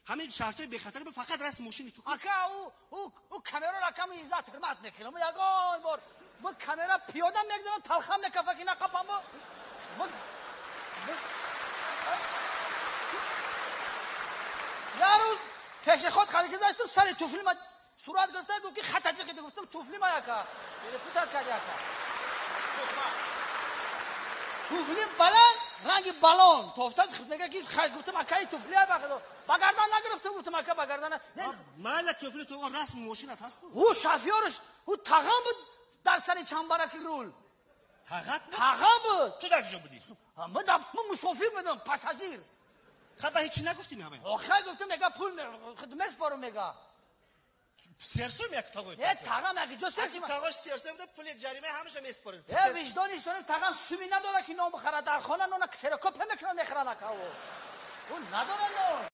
Ҳамин шаҳрчаи бехатар фақат расм мошини ту. Ака, ӯ камераро кам иззат ҳурмат мекунам. Ягон бор мо камера пиёда мегзарам, талхам мекафа ки нақапам. Як рӯз пешеход харида гаштам, сари туфли ма сурат гирифта, гуфт ки хата ҷиқида. Гуфтам, туфли ма яка перепутать карди, ака. Туфли баланд, ранги баллон тофтаз, мега ки гуфтам, акаи, туфли ба гардан нагирифтам. Гуфтам, ака, ба гардан. Майла, туфли ту, расми мошинат ҳаст. Ӯ шофёрш, ӯ тағам буд дар сари чамбараки рул. Тағат? Тағам буд. Ту дар куҷо будӣ? Ман мусофир будам, пассажир. Хаба, ҳечи нагуфтӣ ҳама? Охир гуфтам, мега, пул меспорам, мега. Серсум як тағой. Э, тағам як ҷо серсум. Тағош серсум да, пули ҷарима ҳамаша меспорад. Э, виҷдони истоним, тағам суми надора ки нон бихарад. Дар хона нона ксерокопия мекунад, мехӯрад, ака. Ӯ надора нон.